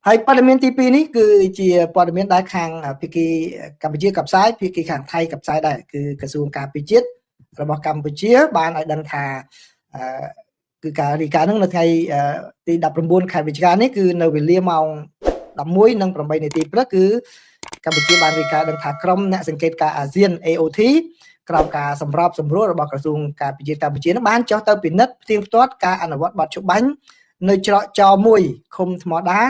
ហើយព័ត៌មានទី2នេះគឺជាព័ត៌មានដែលខាងភាគីកម្ពុជាកផ្សាយភាគីខាងថៃកផ្សាយដែរគឺក្រសួងការពារជាតិរបស់កម្ពុជាបានឲ្យដឹងថាគឺការរីកានឹងនៅថ្ងៃទី19ខែវិច្ឆិកានេះគឺនៅវេលាម៉ោង11:08នាទីព្រឹកគឺកម្ពុជាបានរាយការណ៍ដឹងថាក្រុមអ្នកសង្កេតការអាស៊ាន AOT ក្រោមការសម្របសម្រួលរបស់ក្រសួងការពារជាតិកម្ពុជានឹងបានចុះទៅពិនិត្យផ្ទៀងផ្ទាត់ការអនុវត្តបទច្បាញ់នៅច្រកចោមួយឃុំថ្មដា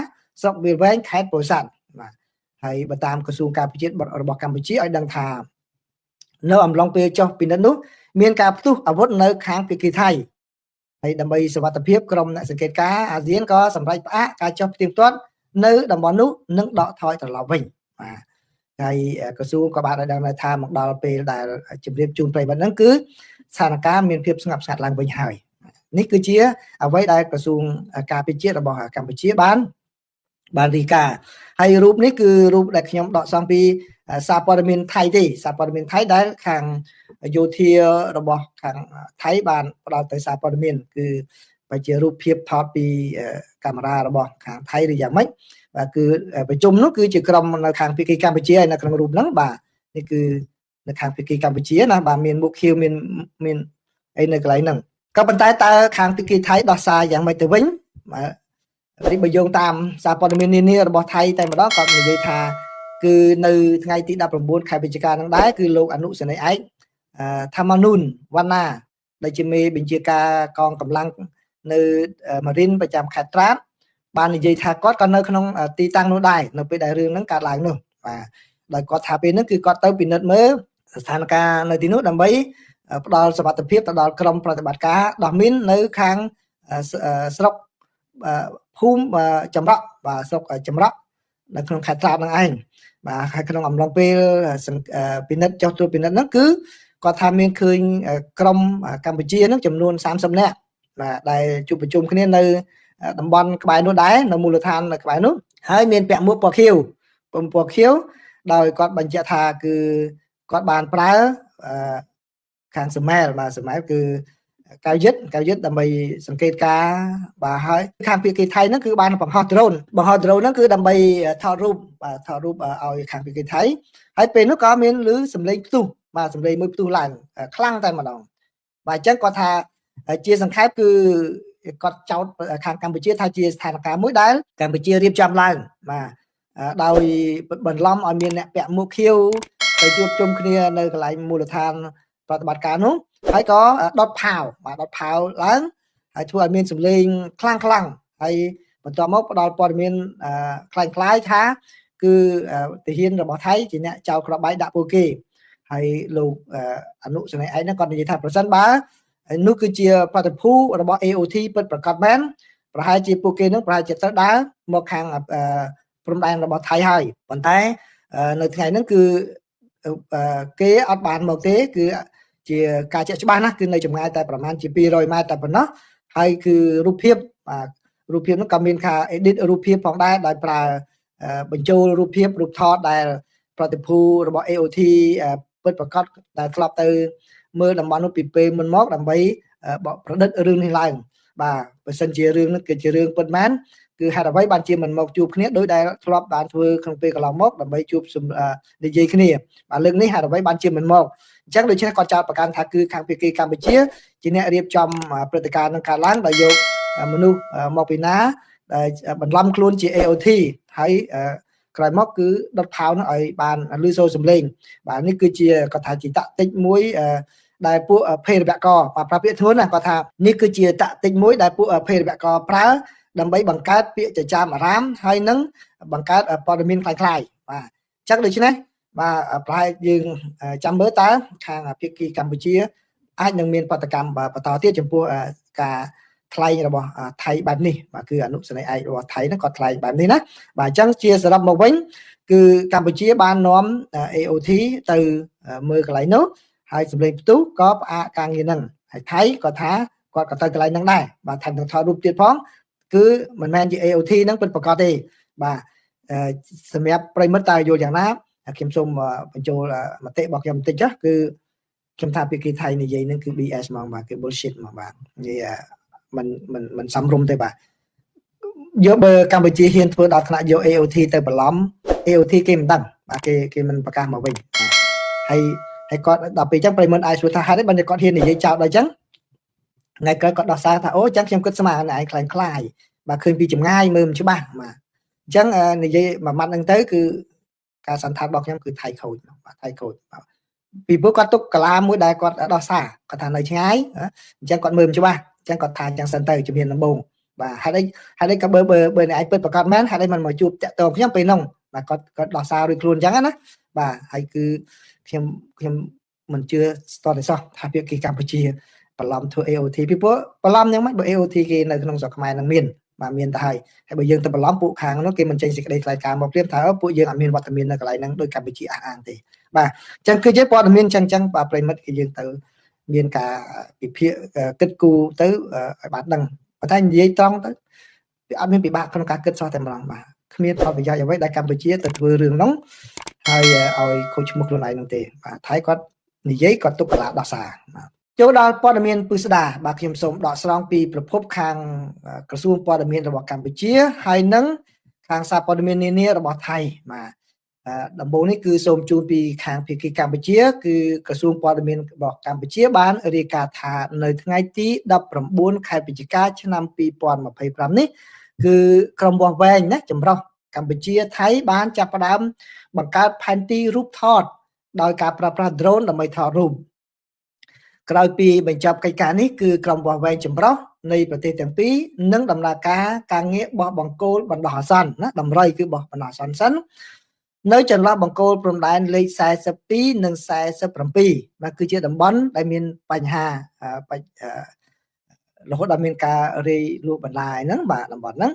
ស្រុកវាលវែងខេត្តពោធិ៍សាត់បាទហើយបើតាមក្រសួងការពារជាតិរបស់កម្ពុជាឲ្យដឹងថានៅអំឡុងពេលចុះពិនិត្យនោះមានការផ្ទុះអាវុធនៅខាងភាគីថៃហើយដើម្បីសុវត្ថិភាពក្រុមអ្នកសង្កេតការអាស៊ានក៏សម្រេចផ្អាកការចុះផ្ទៀងផ្ទាត់នៅតំបន់នោះនិងដកថយត្រឡប់វិញបាទហើយក្រសួងក៏បានឲ្យដឹងដែរថាមកដល់ពេលដែលជម្រាបជូនប្រិយមិត្តហ្នឹងគឺស្ថានភាពមានភាពស្ងប់ស្ងាត់ឡើងវិញហើយនេះគឺជាអ្វីដែលក្រសួងការពារជាតិរបស់កម្ពុជាបានបានរីកាហើយរូបនេះគឺរូបដែលខ្ញុំដកស្រង់ពីសារព័ត៌មានថៃទេសារព័ត៌មានថៃដែលខាងយោធារបស់ខាងថៃបានផ្ដល់ទៅសារព័ត៌មានគឺបើជារូបភាពថតពីកាមេរ៉ារបស់ខាងថៃឬយ៉ាងម៉េចបាទគឺប្រជុំនោះគឺជាក្រុមនៅខាងភាគីកម្ពុជាហើយនៅក្នុងរូបហ្នឹងបាទនេះគឺនៅខាងភាគីកម្ពុជាណាបាទមានមុខខៀវមានមានអីនៅកន្លែងហ្នឹងក៏ប៉ុន្តែតើខាងភាគីថៃដោះសារយ៉ាងម៉េចទៅវិញបាទនេះបើយោងតាមសារព័ត៌មាននានារបស់ថៃតែម្ដងគាត់និយាយថាគឺនៅថ្ងៃទី19ខែវិច្ឆិកានឹងដែរគឺលោកអនុសេនីយ៍ឯកថាម៉ានូនវណ្ណាដែលជាមេបញ្ជាការកងកម្លាំងនៅម៉ារីនប្រចាំខេត្តត្រាតបាននិយាយថាគាត់ក៏នៅក្នុងទីតាំងនោះដែរនៅពេលដែលរឿងហ្នឹងកើតឡើងនោះបាទដោយគាត់ថាពេលហ្នឹងគឺគាត់ទៅពិនិត្យមើលស្ថានភាពនៅទីនោះដើម្បីផ្ដល់សុវត្ថិភាពទៅដល់ក្រុមប្រតិបត្តិការដោះមីននៅខាងស្រុកភូមិចម្រក់បាទស្រុកចម្រក់នៅក្នុងខេត្តត្រាតហ្នឹងឯងបាទហើយក្នុងអំឡុងពេលពិនិត្យចុះត្រួតពិនិត្យហ្នឹងគឺគាត់ថាមានឃើញក្រុមកម្ពុជាហ្នឹងចំនួន30នាក់បាទដែលជួបប្រជុំគ្នានៅតំបន់ក្បែរនោះដែរនៅមូលដ្ឋាននៅក្បែរនោះហើយមានពាក់មួកពណ៌ខៀវពណ៌ខៀវដោយគាត់បញ្ជាក់ថាគឺគាត់បានប្រើខាងសមែលបាទសមែលគឺកៅយិតកៅយិតដើម្បីសង្កេតការបាទហើយខាងភាគីថៃហ្នឹងគឺបានបង្ហោះដ្រូនបង្ហោះដ្រូនហ្នឹងគឺដើម្បីថតរូបបាទថតរូបឲ្យខាងភាគីថៃហើយពេលនោះក៏មានឮសំឡេងផ្ទុះបាទសំឡេងមួយផ្ទុះឡើងខ្លាំងតែម្ដងបាទអញ្ចឹងគាត់ថាជាសង្ខេបគឺគាត់ចោទខាងកម្ពុជាថាជាស្ថានភាពមួយដែលកម្ពុជារៀបចំឡើងបាទដោយបន្លំឲ្យមានអ្នកពាក់មួកខៀវទៅជួបជុំគ្នានៅកន្លែងមូលដ្ឋានប្រតិបត្តិការនោះហើយក៏ដុតផាវបាទដុតផាវឡើងហើយធ្វើឲ្យមានសម្លេងខ្លាំងខ្លាំងហើយបន្ទាប់មកផ្ដល់ព័ត៌មានខ្លាំងខ្លាយថាគឺទាហានរបស់ថៃជាអ្នកចោលគ្រាប់បែកដាក់ពួកគេហើយលោកអនុសេនីយ៍ឯកហ្នឹងគាត់និយាយថាប្រសិនបើនោះគឺជាប្រតិភូរបស់ AOT ពិតប្រាកដមែនប្រហែលជាពួកគេនឹងប្រហែលជាត្រូវដើរមកខាងព្រំដែនរបស់ថៃហើយប៉ុន្តែនៅថ្ងៃហ្នឹងគឺគេអត់បានមកទេគឺជាការជាក់ច្បាស់ណាស់គឺនៅចម្ងាយតែប្រហែលជា200ម៉ែត្រតែប៉ុណ្ណោះហើយគឺរូបភាពបាទរូបភាពនោះក៏មានការ edit រូបភាពផងដែរដោយប្រើបញ្ចូលរូបភាពរូបថតដែលប្រតិភូរបស់ AOT ពិតប្រាកដដែលធ្លាប់ទៅមើលតំបន់នោះពីពេលមុនមកដើម្បីប្រឌិតរឿងនេះឡើងបាទបើសិនជារឿងនេះគឺជារឿងពិតមែនគឺហេតុអ្វីបានជាមិនមកជួបគ្នាដោយដែលធ្លាប់បានធ្វើក្នុងពេលកន្លងមកដើម្បីជួបនិយាយគ្នាបាទលើកនេះហេតុអ្វីបានជាមិនមកអញ្ចឹងដូច្នេះគាត់ចោទប្រកាន់ថាគឺខាងភាគីកម្ពុជាជាអ្នករៀបចំព្រឹត្តិការណ៍នឹងកើតឡើងដោយយកមនុស្សមកពីណាដែលបន្លំខ្លួនជា AOT ហើយក្រោយមកគឺដុតផាវនោះឲ្យបានលឺសូរសំឡេងបាទនេះគឺជាគាត់ថាជាតាក់ទិចមួយដែលពួកភេរវករបាទប្រាប់ពាក្យធ្ងន់ណាគាត់ថានេះគឺជាតាក់ទិចមួយដែលពួកភេរវករប្រើដើម្បីបង្កើតពាក្យចចាមអារាមហើយនឹងបង្កើតព័ត៌មានคล้ายៗបាទអញ្ចឹងដូច្នេះបាទប្រហែលយើងចាំមើលតើខាងភាគីកម្ពុជាអាចនឹងមានប្រតិកម្មបន្តទៀតចំពោះការថ្លែងរបស់ថៃបែបនេះបាទគឺអនុសេនីយ៍ឯករបស់ថៃហ្នឹងគាត់ថ្លែងបែបនេះណាបាទអញ្ចឹងជាសរុបមកវិញគឺកម្ពុជាបាននាំ AOT ទៅមើលកន្លែងនោះហើយសម្លេងផ្ទុះក៏ផ្អាកការងារហ្នឹងហើយថៃក៏ថាគាត់ក៏ទៅកន្លែងហ្នឹងដែរបាទថែមទាំងថតរូបទៀតផងគឺមិនមែនជា AOT ហ្នឹងពិតប្រាកដទេបាទសម្រាប់ប្រិមិត្តតើយល់យ៉ាងណាខ្ញុំសូមបញ្ចូលមតិរបស់ខ្ញុំបន្តិចចុះគឺខ្ញុំថាភាគីថៃនិយាយហ្នឹងគឺ BS ហ្មងបាទគឺ bullshit ហ្មងបាទនិយាយមិនមិនមិនសមរម្យទេបាទ យកបើកម្ពុជាហ៊ានធ្វើដល់ថ្នាក់យក AOT ទៅបន្លំ AOT គេមិនដឹងបាទគេមិនប្រកាសមកវិញហើយហើយគាត់ដល់ពេលអញ្ចឹងប្រិមត្តអាចសួរថាហេតុអីបានគាត់ហ៊ាននិយាយចោលដល់អញ្ចឹងថ្ងៃក្រោយគាត់ដោះសារថាអូអញ្ចឹងខ្ញុំគិតស្មានឯងខ្លាំងខ្លាយបាទឃើញពីចម្ងាយមើលមិនច្បាស់បាទអញ្ចឹងនិយាយមួយម៉ាត់ហ្នឹងទៅគឺការសន្និដ្ឋានរបស់ខ្ញុំគឺថៃខូចបាទថៃខូចពីព្រោះគាត់ទុកកាឡាមួយដែលគាត់ដោះសារគាត់ថានៅឆ្ងាយអញ្ចឹងគាត់មើលមិនច្បាស់អញ្ចឹងគាត់ថាអញ្ចឹងសិនទៅជំហានដំបូងបាទហេតុអីហេតុអីក៏បើបើបើអ្នកឯងពិតប្រកបមែនហេតុអីមិនមកជួបតាក់ទងខ្ញុំពេលនោះបាទគាត់គាត់ដោះសាររួចខ្លួនអញ្ចឹងណាបាទហើយគឺខ្ញុំខ្ញុំមិនជឿស្ទាត់ទេសោះថាភាគីកម្ពុជាបន្លំធ្វើ AOT ពីព្រោះបន្លំយ៉ាងម៉េចបើ AOT គេនៅក្នុងស្រុកខ្មែរនឹងមានបាទមានទៅហើយហើយបើយើងទៅបន្លំពួកខាងនោះគេមិនចេញសេចក្តីថ្លែងការណ៍មកព្រាមថាពួកយើងអត់មានវត្តមាននៅកន្លែងហ្នឹងដោយកម្ពុជាអះអាងទេបាទអញ្ចឹងគឺជាព័ត៌មានអញ្ចឹងអញ្ចឹងបាទប្រិមិត្តគឺយើងទៅមានការពិភាក្សាគិតគូរទៅឲ្យបានដឹងប៉ុន្តែនិយាយត្រង់ទៅវាអត់មានពិបាកក្នុងការគិតសោះតែម្ដងបាទគ្មានផលប្រយោជន៍អ្វីដែលកម្ពុជាទៅធ្វើរឿងហ្នឹងហើយឲ្យខូចឈ្មោះខ្លួនឯងនោះទេបាទថៃគាត់និយាយគាត់ទុកកលាដោះសារបាទចូលដល់ព័ត៌មានពិស្ដាបាទខ្ញុំសូមដកស្រង់ពីប្រភពខាងក្រសួងព័ត៌មានរបស់កម្ពុជាហើយនិងខាងសារព័ត៌មាននានារបស់ថៃបាទដំបូងនេះគឺសូមជូនពីខាងភាគីកម្ពុជាគឺក្រសួងព័ត៌មានរបស់កម្ពុជាបានរាយការណ៍ថានៅថ្ងៃទី19ខែវិច្ឆិកាឆ្នាំ2025នេះគឺក្រុមវាស់វែងណាចម្រុះកម្ពុជាថៃបានចាប់ផ្ដើមបង្កើតផែនទីរូបថតដោយការប្រើប្រាស់ drone ដើម្បីថតរូបក្រោយពីបញ្ចប់កិច្ចការនេះគឺក្រុមវាស់វែងចម្រុះនៃប្រទេសទាំងពីរនឹងដំណើរការការងារបោះបង្គោលបណ្ដោះអាសន្នណាដំរីគឺបោះបណ្ដោះអាសន្នសិននៅចន្លោះបង្គោលព្រំដែនលេខ42និង47បាទគឺជាតំបន់ដែលមានបញ្ហារហូតដល់មានការរាយលួបន្លាយហ្នឹងបាទតំបន់ហ្នឹង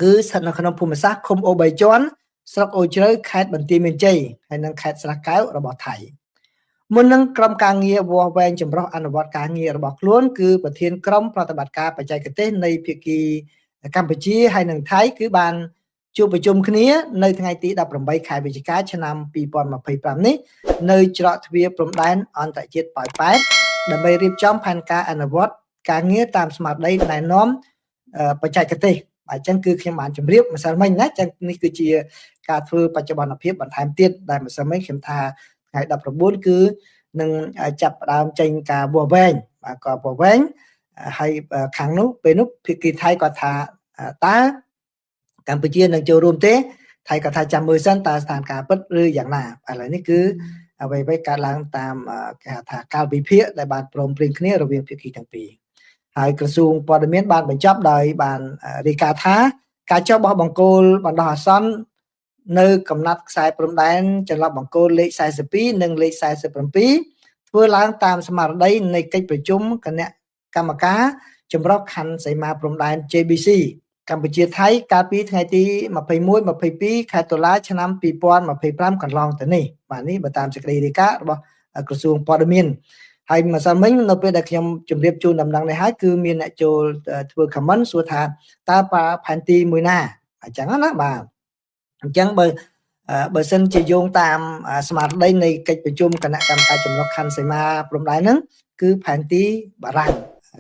គឺស្ថិតនៅក្នុងភូមិសាស្ត្រឃុំអូបីជាន់ស្រុកអូជ្រៅខេត្តបន្ទាយមានជ័យហើយនិងខេត្តស្រះកែវរបស់ថៃមុននឹងក្រុមការងារវាស់វែងចម្រុះអនុវត្តការងាររបស់ខ្លួនគឺប្រធានក្រុមប្រតិបត្តិការបច្ចេកទេសនៃភាគីកម្ពុជាហើយនិងថៃគឺបានជួបប្រជុំគ្នានៅថ្ងៃទី18ខែវិច្ឆិកាឆ្នាំ2025នេះនៅច្រកទ្វារព្រំដែនអន្តរជាតិប៉ោយប៉ែតដើម្បីរៀបចំផែនការអនុវត្តការងារតាមស្មារតីណែនាំបច្ចេកទេសបាទអញ្ចឹងគឺខ្ញុំបានជម្រាបម្សិលមិញណាអញ្ចឹងនេះគឺជាការធ្វើបច្ចុប្បន្នភាពបន្ថែមទៀតដែលម្សិលមិញខ្ញុំថាថ្ងៃ19គឺនឹងចាប់ផ្ដើមចេញការវាស់វែងបាទក៏វាស់វែងហើយខាងនោះពេលនោះភាគីថៃគាត់ថាតើកម្ពុជានឹងចូលរួមទេថៃក៏ថាចាំមើលសិនតើស្ថានភាពពិតឬយ៉ាងណាឥឡូវនេះគឺអ្វីៗកើតឡើងតាមគេហៅថាកាលវិភាគដែលបានព្រមព្រៀងគ្នារវាងភាគីទាំងពីរហើយក្រសួងព័ត៌មានបានបញ្ចប់ដោយបានរាយការណ៍ថាការចុះបោះបង្គោលបណ្ដោះអាសន្ននៅកំណត់ខ្សែព្រំដែនចន្លោះបង្គោលលេខ42និងលេខ47ធ្វើឡើងតាមស្មារតីនៃកិច្ចប្រជុំគណៈកម្មការចម្រុះខណ្ឌសីមាព្រំដែន JBC កម្ពុជាថៃកាលពីថ្ងៃទី21 22ខែតុលាឆ្នាំ2025កន្លងទៅនេះបាទនេះបើតាមសេចក្តីរាយការណ៍របស់ក្រសួងព័ត៌មានហើយម្សិលមិញនៅពេលដែលខ្ញុំជម្រាបជូនដំណឹងនេះហើយគឺមានអ្នកចូលធ្វើ comment សួរថាតើផែនទីមួយណាអញ្ចឹងណាបាទអញ្ចឹងបើសិនជាយោងតាមស្មារតីនៃកិច្ចប្រជុំគណៈកម្មការចម្រុះខណ្ឌសីមាព្រំដែនហ្នឹងគឺផែនទីបារាំង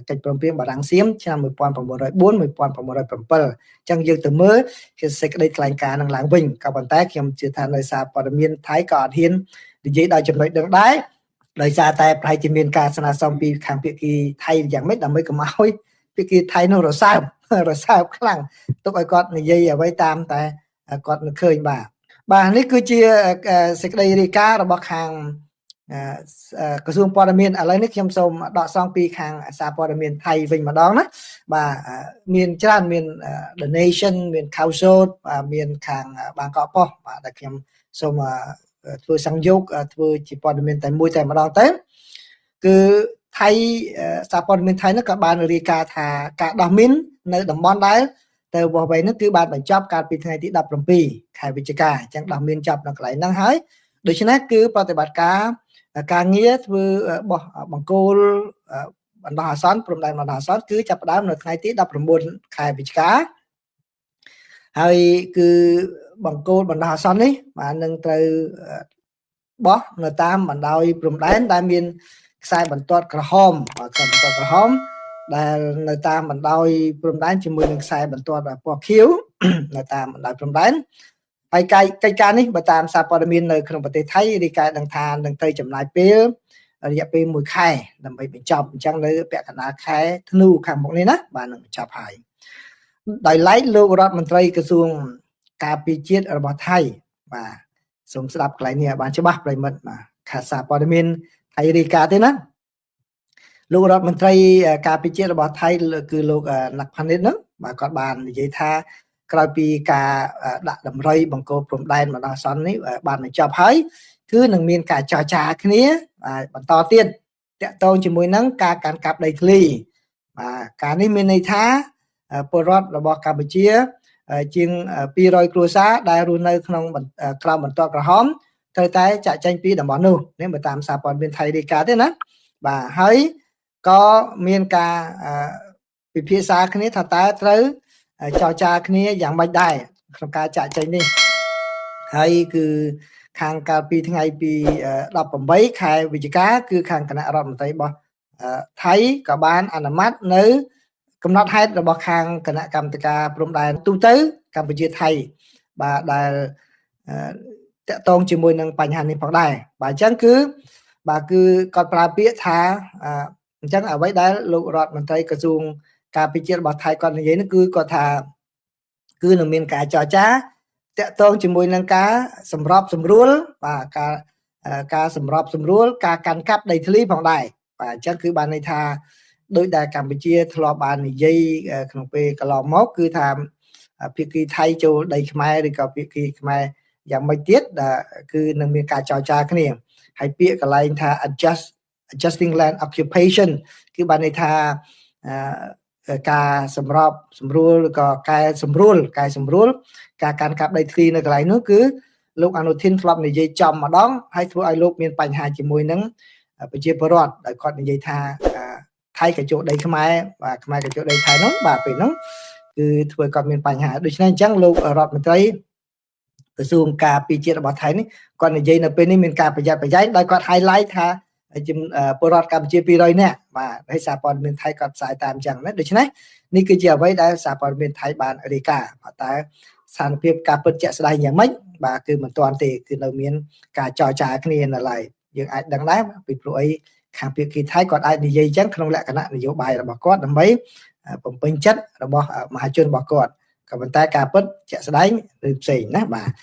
កិច្ចព្រមព្រៀងបារាំងសៀមឆ្នាំ1904 1907អញ្ចឹងយើងទៅមើលជាសេចក្តីថ្លែងការណ៍នឹងឡើងវិញក៏ប៉ុន្តែខ្ញុំជឿថានៅសារព័ត៌មានថៃក៏អត់ហ៊ាននិយាយដល់ចំណុចនឹងដែរដោយសារតែប្រហែលជាមានការស្នើសុំពីខាងភាគីថៃយ៉ាងម៉េចដើម្បីកុំឲ្យភាគីថៃនោះរសើបខ្លាំងទុកឲ្យគាត់និយាយអ្វីតាមតែគាត់នឹងឃើញបាទបាទនេះគឺជាសេចក្តីរាយការណ៍របស់ខាងក្រសួងព័ត៌មានឥឡូវនេះខ្ញុំសូមដកស្រង់ពីខាងសារព័ត៌មានថៃវិញម្ដងណាបាទមានច្រើនមាន The Nation មាន Khao-Sot បាទមានខាងបាងកកប៉ុស្តិ៍បាទដែលខ្ញុំសូមធ្វើសង្យោគធ្វើជាព័ត៌មានតែមួយតែម្ដងទៅគឺថៃសារព័ត៌មានថៃនោះក៏បានរាយការណ៍ថាការដោះមីននៅតំបន់ដែលទៅវាស់វែងនោះគឺបានបញ្ចប់កាលពីថ្ងៃទី17ខែវិច្ឆិកាអញ្ចឹងដោះមីនចប់នៅកន្លែងហ្នឹងហើយដូច្នេះគឺប្រតិបត្តិការការងារធ្វើបោះបង្គោលបណ្ដោះអាសន្នព្រំដែនបណ្ដោះអាសន្នគឺចាប់ផ្ដើមនៅថ្ងៃទី19ខែវិច្ឆិកាហើយគឺបង្គោលបណ្ដោះអាសន្ននេះបាទនឹងត្រូវបោះនៅតាមបណ្ដោយព្រំដែនដែលមានខ្សែបន្ទាត់ក្រហមបាទខ្សែបន្ទាត់ក្រហម ដែលនៅតាមបណ្ដោយព្រំដែនជាមួយនឹងខ្សែបន្ទាត់ពណ៌ខៀវនៅតាមបណ្ដោយព្រំដែនហើយកិច្ចការនេះបើតាមសារព័ត៌មាននៅក្នុងប្រទេសថៃរាយការណ៍ដឹងថានឹងត្រូវចំណាយពេលរយៈពេល1ខែដើម្បីបញ្ចប់អញ្ចឹងនៅពាក់កណ្ដាលខែធ្នូខាងមុខនេះណាបាទនឹងបញ្ចប់ហើយដោយឡែកលោករដ្ឋមន្ត្រីក្រសួងការពារជាតិរបស់ថៃបាទសូមស្ដាប់កន្លែងនេះឲ្យបានច្បាស់ប្រិមិត្តបាទខាសារព័ត៌មានថៃរាយការណ៍ទេណាលោករដ្ឋមន្ត្រីការពារជាតិរបស់ថៃគឺលោកណាក់ផានិតហ្នឹងបាទគាត់បាននិយាយថាក្រោយពីការដាក់តម្រុយបង្គោលព្រំដែនបណ្ដោះអាសន្ននេះបានបញ្ចប់ហើយគឺនឹងមានការចរចាគ្នាបន្តទៀតតាក់ទងជាមួយនឹងការកាន់កាប់ដីធ្លីបាទការនេះមានន័យថាពលរដ្ឋរបស់កម្ពុជាជាង200គ្រួសារដែលរស់នៅក្នុងក្រោមបន្ទាត់ក្រហមត្រូវតែចាក់ចែងពីតំបន់នោះនេះបើតាមសារព័ត៌មានថៃរាយការណ៍ទេណាបាទហើយក៏មានការពិភាក្សាគ្នាថាតើត្រូវចរចាគ្នាយ៉ាងម៉េចដែរក្នុងការចាក់ចែងនេះហើយគឺខាងកាលពីថ្ងៃពី18ខែវិច្ឆិកាគឺខាងគណៈរដ្ឋមន្ត្រីរបស់ថៃក៏បានអនុម័តនៅកំណត់ហេតុរបស់ខាងគណៈកម្មាធិការព្រំដែនទូទៅកម្ពុជាថៃបាទដែលតាក់ទងជាមួយនឹងបញ្ហានេះផងដែរបាទអញ្ចឹងគឺបាទគឺគាត់ប្រើពាក្យថាអញ្ចឹងអ្វីដែលលោករដ្ឋមន្ត្រីក្រសួងការពារជាតិរបស់ថៃគាត់និយាយនោះគឺគាត់ថាគឺនឹងមានការចរចាតាក់ទងជាមួយនឹងការសម្របសម្រួលបាទការសម្របសម្រួលការកាន់កាប់ដីធ្លីផងដែរបាទអញ្ចឹងគឺបានន័យថាដោយដែលកម្ពុជាធ្លាប់បាននិយាយក្នុងពេលកន្លងមកគឺថាភាគីថៃចូលដីខ្មែរឬក៏ភាគីខ្មែរយ៉ាងម៉េចទៀតគឺនឹងមានការចរចាគ្នាហើយពាក្យកន្លែងថា adjusting land occupation គឺបានន័យថាការសម្របសម្រួលឬក៏កែសម្រួលកែសម្រួលការកាន់កាប់ដីធ្លីនៅកន្លែងនោះគឺលោកអនុធីនធ្លាប់និយាយចំម្ដងហើយធ្វើឲ្យលោកមានបញ្ហាជាមួយនឹងប្រជាពលរដ្ឋដែលគាត់និយាយថាថៃក៏ចូលដីខ្មែរបាទខ្មែរក៏ចូលដីថៃនោះបាទពេលនោះគឺធ្វើគាត់មានបញ្ហាដូច្នេះអញ្ចឹងលោករដ្ឋមន្ត្រីក្រសួងការពារជាតិរបស់ថៃនេះគាត់និយាយនៅពេលនេះមានការប្រយ័ត្នប្រយែងដោយគាត់ highlight ថាពលរដ្ឋកម្ពុជា200នាក់បាទហើយសារព័ត៌មានថៃគាត់ផ្សាយតាមអញ្ចឹងណាដូច្នេះនេះគឺជាអ្វីដែលសារព័ត៌មានថៃបានរាយការណ៍បាទតើស្ថានភាពការពិតជាក់ស្ដែងយ៉ាងម៉េចបាទគឺមិនទាន់ទេគឺនៅមានការចរចាគ្នានៅឡើយយើងអាចដឹងដែរពីព្រោះអីខាងភាគីថៃគាត់អាចនិយាយអញ្ចឹងក្នុងលក្ខណៈនយោបាយរបស់គាត់ដើម្បីបំពេញចិត្តរបស់មហាជនរបស់គាត់ក៏ប៉ុន្តែការពិតជាក់ស្ដែងឬផ្សេងណាបាទ។